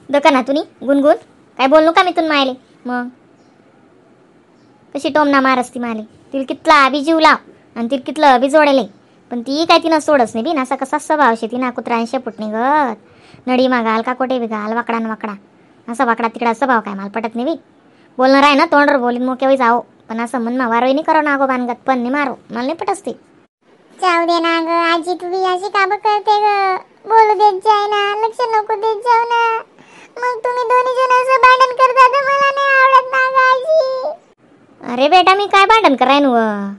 दका ना तुम्ही गुणगुण काय बोलू का मी तुन मायले? मग कशी टोमना मारस ती माले. तिला कितला अभि जीव लाव आणि तिला कितलं अभि जोडेले, पण ती काय तिनं सोडच नाही बिन. असा कसा स्वभाव शे तिना कुत्रा शेपूटणी गत नडी मा घाल का कोठे बी घाल, वाकडा न वाकडा असा वाकडा तिकडा स्वभाव काय मला पटत नाही बी. बोलणार आहे ना तोंडवर बोलीन मोक्या जाओ, पण असं मनमा वारोही नाही करो ना अगो बानगत पण नाही मारो, मला नाही पटत ते. जाऊ दे ना ग आजी, तू बी अशी कामं करते ग. बोलू देत जाय ना, लक्ष नको देत जाऊ ना. मग तुम्ही दोन्ही जण असं भांडण करता तर मला नाही आवडत ना ग आजी. अरे बेटा मी काय भांडण करायन व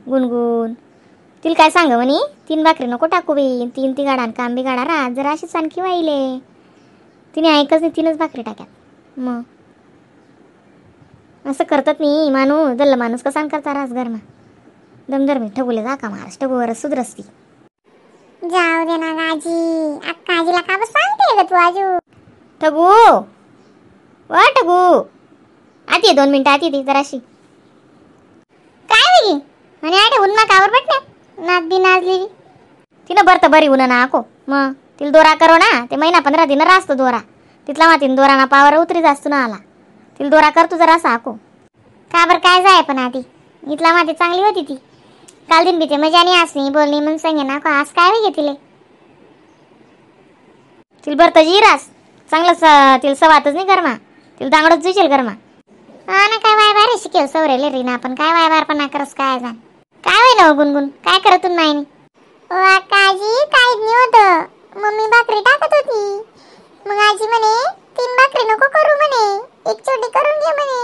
गुणगुण, तिला काय सांग म्हणे 3 भाकरी नको टाकू बी, 3 ती गाडा काम बी गाडा राहत जरा अशीच आणखी वाहिले. तिने ऐकच नाही, 3च भाकरी टाक्यात. मग असं करतात नाही माणूस, दल्ल माणूस कसा करता रास घरमा दमदर मी ठगुले जा का महाराज ठगुवर सुधरसती. जाऊ दे ना ग आजी, अक्का आजीला का बं सांगते ग तू आजू? ठगू वा ठगू आती आहे, 2 मिनिटं आती ती जराशी. काय वेगी आणि आठे उन्मा कावर पटणे नाद बी नाजली तिनं बरं तर बरी उन्हा ना आको. मग तिला दोरा करो ना ते महिना 15 दिन रासतो दोरा तिथला मातीन दोरा ना पावर उतरी जास्त ना आला. तिला दोरा कर तू जरा असा आको. का बरं काय जाय पण आधी इथला माती चांगली होती ती काल दिन बी ते मजा नाही असणी बोलणी म्हणून सांगे ना आज काय वेगे तिले. तिला बरं तर जिरास चांगलं तिला सवातच नाही गरमा, तिला दांगडच जुचेल गरमा. हा ना काय वायबार आहे शिकेल सवरेले रीना पण काय वायबार पण करस काय जाण. काय होईल हो गुणगुण काय करत तू नाही? ओ आजी काहीच नाही होतं, मम्मी भाकरी टाकत होती. मग आजी म्हणे 3 भाकरी नको करू म्हणे, एक छोटी करून घे म्हणे.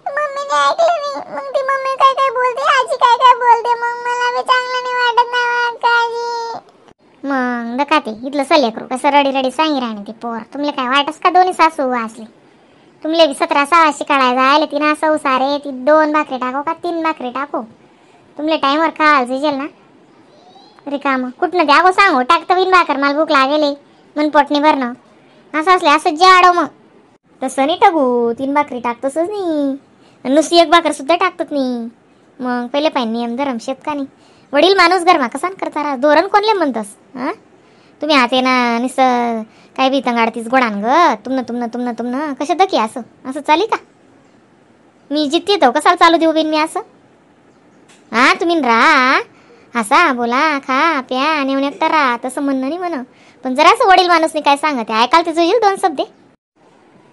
मम्मीने ऐकलं नाही. मग ती मम्मी काय काय बोलते आजी काय काय बोलते, मग मला बी चांगलं नाही वाटत ना आजी. मग दका ते इथलं सल्ले करू कसं रडी रडी सांगी राहणे ते पोर. तुमले काय वाटस का दोन्ही सासू असले तुमले बी 17 सहाशे काढायला जायला तीन असं उसारे ती 2 भाकरी टाको का 3 भाकरी टाको तुमले टाईमवर खाल जुजेल ना. रिकामं कुठनं द्या गो सांगू टाकतं बिन भाकर मला भूक लागेल मन पोटणी भरणं असं असले असं जेवाडो. मग तसं नाही टाकू 3 भाकरी टाकतच नाही नुसती 1 भाकर सुद्धा टाकतात नाही. मग पहिले पाहिजे नियम धरम शेत का नाही वडील माणूस घरमा कसा करता राहा धोरण कोणले म्हणतस. हां तुम्ही हाते ना निसं काय बी तंगाडतीस गोडान ग तुमनं तुमनं तुमनं तुमनं कसं दकी असं असं चाली का? मी जितते तो कसाला चालू देऊ बिन मी असं? हां तुम्ही राहा हसा बोला खा प्या नेऊन एकटा राहा तसं म्हणणं नाही म्हणं, पण जरासं वडील माणूसनी काय सांगत ऐकाल ते येईल 2 शब्द.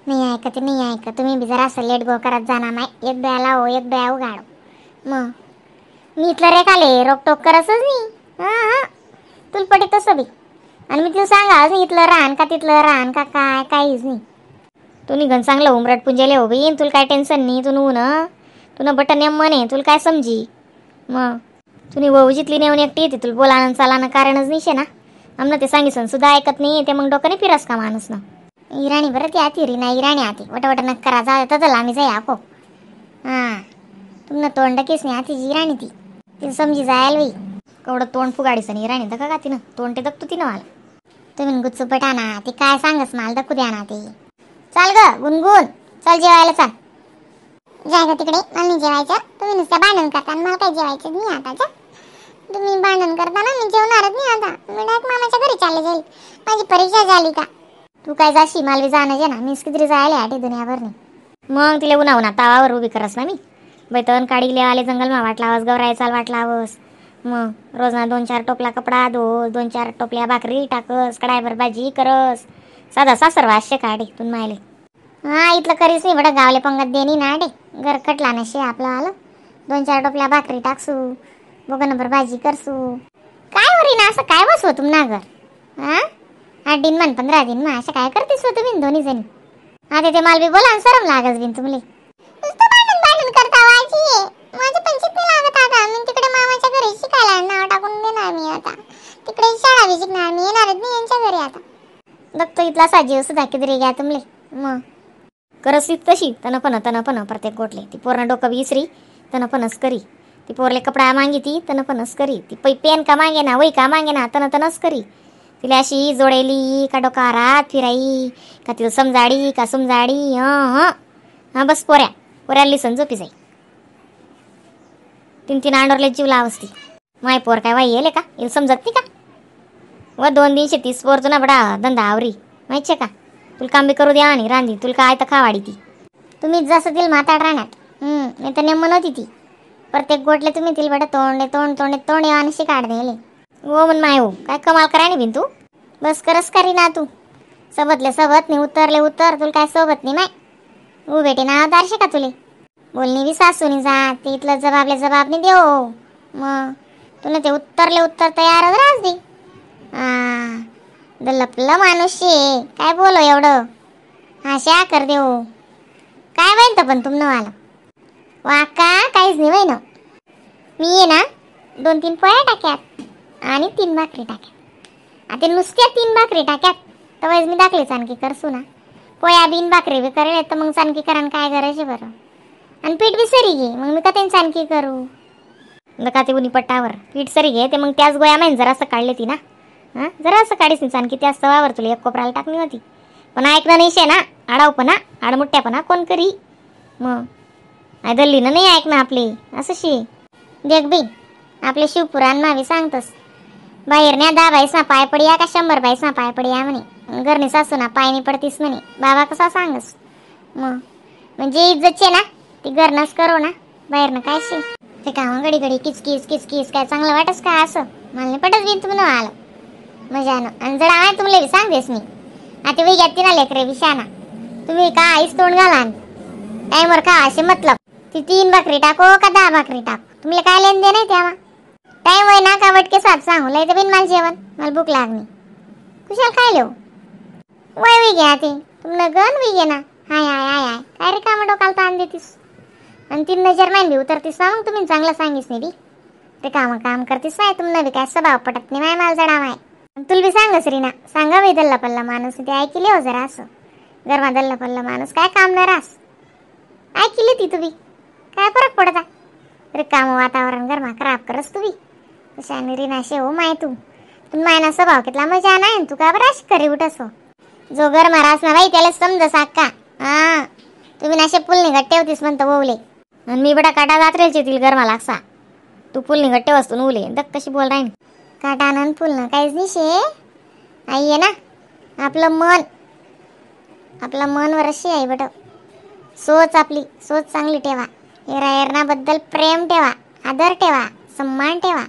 नाही ऐकत नाही ऐकत तुम्ही बी जरा असं let go करत जाणार नाही, एक डोळ्या लावो एक डोळ्या उघाडो. मग मी इथलं रे खाले रोकटोक करतच नाही. हां हां तुला पडे तसं बी आणि मी तुला सांगा इथलं राहण का तिथलं राहण का काय काहीच नाही. तू निघन चांगलं उमरट पुंजेले हो बी तुला काय टेन्शन नाही. तू नु ना तू न बटन एम म्हणे तुला काय समजी. मग तुम्ही वहू जितली नेऊन एकटी येते तुला बोलानं चालानं कारणच नाही शे ना. आमनं ते सांगितलं सुद्धा ऐकत नाही ते मग डोकं नाही फिरस का माणूस ना. इराणी बरं ती आती रीना इराणी आती वटवट नक करा जा तर आम्ही जाई आको. हां तुमनं तोंड केस नाही आती इराणी ती तिला समजी जायला बाई. कवडं तोंड फुगाडीचं नाही इराणी दका का तिनं तोंड ते दखतो तिनं मला. तुम्ही गुच्चू पटा ना ती काय सांगस मला दखू द्या ना ती. चाल ग गुणगुण चल जेवायला चाल. जाय ग तिकडे मला नाही जेवायचं. तुम्ही नुसतं भांडण करता आणि मला काही जेवायचं नाही आता. जा तुम्ही भांडण करता ना मी जेवणारच नाही आता. मी डायरेक्ट मामाच्या घरी चालले जाईल. माझी परीक्षा झाली का? तू काय जाशी मला जाणं जे ना मीच किती जायला आठे दुनियाभर नाही. मग तिला उन्हा उन्हा तावावर उभी करस ना मी बैतन काढी आले जंगल मा वाटला आवाज गवराय चाल वाटला आवाज. मग रोज ना 2-4 टोपला कपडा धो 2-4 टोपल्या भाकरी टाकस कडायभर भाजी करस साधा सासर वाशे काढे तू मायले. हा इथलं करीस नाही बडं गावले पंगत देणी ना डे घर कटला ना शे आपलं आलं 2-4 टोपल्या भाकरी टाकसू बघनभर भाजी करसू. काय वरी ना असं काय बसव तुमना घर? हां 8 दिन मन 15 दिन मग असं काय करतेस हो तुम्ही दोन्ही जणी? आता ते माल बी बोला सरम लागस बिन तुमले. नुसतं भांडण भांडण करता आजी माझं पण चित्त नाही लागत आता. मी तिकडे मामाच्या घरी शिकायला नाव टाकून देणार मी आता. तिकडे शाळा बी शिकणार मी येणारच नाही यांच्या घरी आता. बघतो इथला साजीव सुद्धा किती घ्या तुमले. मग करस तशी तन पण तन पण प्रत्येक गोटले ती पोरणं डोकं बी इसरी तन पणच करी. ती पोरले कपडा मांगी ती तन पणच करी. ती पै पेन का मागे ना वही का मागे ना तन तनच करी. तिला अशी जोडेली का डोका रात फिराई का तिला समजाडी का समजाडी. हं हां बस पोऱ्या पोऱ्याला समजोपी जाई. 3-3 अंडोरले जीव लावस ती. माय पोर काय वाई येले का येईल समजत नाही का? व 2 दिनशे 30 पोर तुना बडा धंदा आवरी माहिती का? तुला काम बी करू द्या आणि रांधी तुला काय तर खावाडी ती. तुम्ही जसं दिल म्हाताड राहणार. नाही तर नेमन होती ती प्रत्येक गोटले तुम्ही तिल बटा तोंडे तोंड तोंडे तोंड आणि शिकाड देले. हो म्हण माय हो काय कमाल कराय नाही बिन तू. बस करस करी ना तू सोबतले सोबत नाही उतरले उतर तुला काय सोबत नाही माय उ बेटे ना दारशे का तुले बोलणी बी सासूनी जा ते इथलं जबाबले जबाब नाही देऊ मग तुला ते उत्तरले उत्तर तयारच राहस दे. लपलं माणूस शे काय बोलो एवढं हा कर देऊ काय होईल तर पण तुमनं आलं वाका काहीच नाही होईन. मी ये ना 2-3 पोळ्या टाक्यात आणि 3 भाकरी टाक्यात. आता नुसत्या 3 भाकरी टाक्यात तर मी दाखले चाणकी करसू ना पोळ्या बिन भाकरी बी करेल तर मग चाणकी करा काय करायचे बरं. आणि पीठ बी सरी घे मग मी का त्यांनी चाणकी करू का ते उन्ही पट्टावर पीठ सरी घे ते मग त्याच गोया माहीन जरासं काढले ती ना. हां जरासं काढीस नाही चाणकी त्याच तवावर तुला एक कोपराला टाकली होती पण ऐकणं नाही शे ना आडावपणा आडमुट्ट्यापणा कोण करी मग I दल्ली ना नाही ऐकणं आपले असं शे. देख बी आपले शिवपुराण मावी सांगतस बाहेर न्या 10 बाईस ना पाय पडिया का 100 बाईस ना पाय पडिया म्हणे घरनी सासू ना पाय नाही पडतीस म्हणे बाबा कसा सांगस मग म्हणजे इज्जतचे ना ती घरनंच करो ना बाहेरनं काय शे ते का घडी घडी किचकीच किचकीच काय चांगलं वाटस का असं मला नाही पटत बी तुम्ही आलं मजानं. आणि जरा आहे तुमले बी सांगतेस मी आता वेग्यात तिना लेकरे विशाना तुम्ही का आईच तोंड घाला टाईमवर का असे मतलब ती 3 भाकरी टाको का 10 भाकरी टाको तुम्हाला काय लेन दे नाही त्यावा टाईम वय ना का वटके साथ सांगू लय तर बिन मला जेवण मला भूक लागली कुशाल काय लेऊ वय वय घ्या ते तुमनं गण वय घे ना हाय हाय हाय हाय काय रे कामं डोकाला ताण देतीस आणि 3 नजर मान बी उतरतीस ना मग तुम्ही चांगलं सांगीस नाही बी ते कामं काम करतीस नाही तुमनं बी काय स्वभाव पटत नाही माय मला जडा माय. तुला बी सांगस रीना सांगा बाई दल्ला पल्ला माणूस ते ऐकले हो जरा असं गरमा दल्ला पल्ला माणूस काय काम न रास ऐकली ती तुम्ही काय फरक पडता अरे काम वातावरण गरमा खराब करस तुम्ही तशाने रीना शे हो माय तू तू मायना स्वभाव कितला मजा नाही तू का बरं अशी करी उठसो जो गरमा रास ना बाई त्याला समज साक्का. हा तुम्ही नाशे पुलनी गट्टे होतीस म्हणतो ओवले आणि मी बडा काटा जात्रेलचे तील गरमा लागसा तू पुलनी गट्टे वस्तून उले दक कशी बोल राहीन काटा न फुलणं काहीच नाही शे आई आहे ना आपलं मन आपलं मन वरशी आहे बट सोच आपली सोच चांगली ठेवा एराएरणाबद्दल प्रेम ठेवा आदर ठेवा सन्मान ठेवा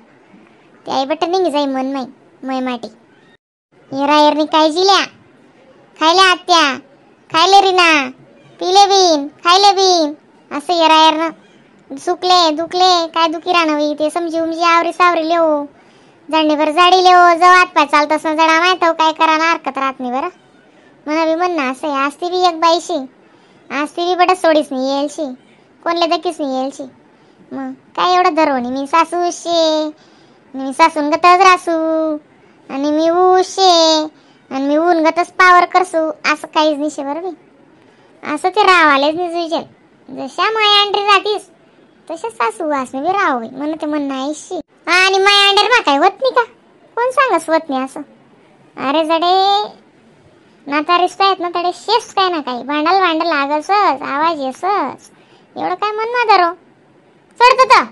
ते आई बट निघी जाई मन माई मै माटी एराएरनी काळजी ल्या खायल्या आत्या खायले रिना पिले बीन खायले बीन असं एराएरनं सुकले दुखले काय दुखी राहणं ते समजी उमजी आवरी सावरी लेऊ जाणीभर जाडी लेओ जवळ हात पाय चालत असं जडा माहित काय करा ना हरकत राहत नाही बरं म्हणा बी म्हणणं असं आहे. असती बी एक बाईशी असती बी बट सोडीच नाही येलशी कोणले दकीच नाही येलशी मग काय एवढं धरवणी मी सासू शे मी सासून गतच रासू आणि मी ऊ शे आणि मी ऊन गतच पावर करसू असं काहीच नाही शे बरं बी असं ते रावालेच नाही जुजेल जशा माया अंडरी राहतीस तशा सासू वासने बी राहावं म्हणून ते म्हणणं आईशी. आणि माया अंडर मा काय होत नाही का कोण सांगस होत नाही असं. अरे जडे नाता रिश्ता आहेत ना तडे शेस काय ना काही भांडल भांडल लागसच आवाज येसच एवढं काय मन ना धरो चढतो तर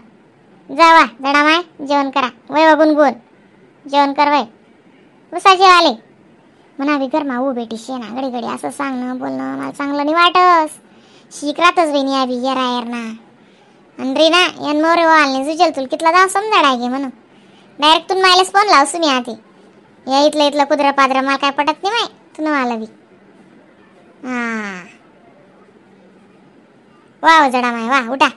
जावा जडा माय जेवण करा वय व गुणगुण जेवण कर वय बसा जेवाले म्हणा बी गरमा ऊ बेटी शे ना घडी घडी असं सांगणं बोलणं मला चांगलं नाही वाटस शिक राहतच बहिणी आबी येरा येर ना आणि रे ना यान मोरे वाल नाही सुचल तुला कितला दाव समजाडा घे म्हणून डायरेक्ट तू मायलाच फोन लावसू मी आधी या इथलं इथलं कुद्रा पादरा मला काय पटत नाही माय तू आला बी. हां वा जडा माय वा उठा